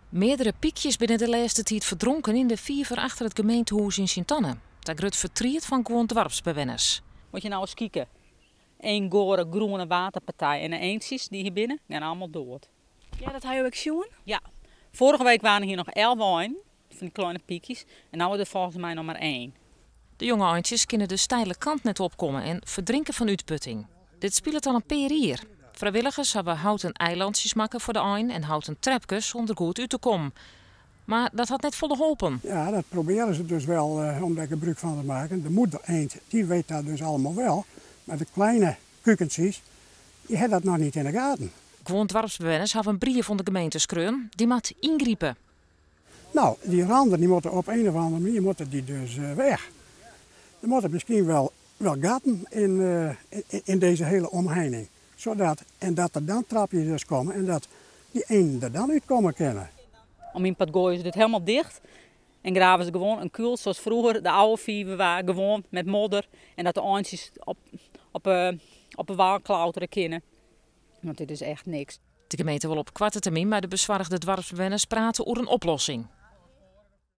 Meardere pykjes binne de lêste tiid ferdronken yn de fiver achter it gemeentehûs yn Sint-Anne. Ta grut fertriet fan guon doarpsbewenners. Moet je nou eens kijken. Eén gore groene waterpartij en de eendjes die hier binnen gaan allemaal dood. Ja, dat ha jo ek sjoen? Ja. Vorige week waren hier nog 11 einen van die kleine piekjes. En nu wordt er volgens mij nog maar één. De jonge eintjes kinne de steile kant net opkomme en ferdrinke fan útputting. Dit spilet al in pear jier. Frijwilligers hawwe houten eilantsjes makke foar de ein en houten trepkes om der goed út te kommen. Mar dat hat net folle holpen. Ja, dat proberen ze dus wel om daar gebruik van te maken. De moeder eend, die weet dat dus allemaal wel. Maar de kleine kukentjes, die hebben dat nog niet in de gaten. Guon doarpsbewenners hawwe in brief oan de gemeente skreaun. Dy moat yngripe. Nou, die randen die moeten op een of andere manier moeten die dus weg. Er moeten misschien wel gaten in deze hele omheining. Zodat, en dat er dan trapjes dus komen en dat die eenden er dan uitkomen kunnen. Om in pad gooien ze dit helemaal dicht en graven ze gewoon een kuil zoals vroeger de oude vijver waren, gewoon met modder. En dat de eendjes op de wal klauteren kunnen. Want dit is echt niks. De gemeente wol op koarte termyn mei de besoarge doarpsbewenners prate oer in oplossing.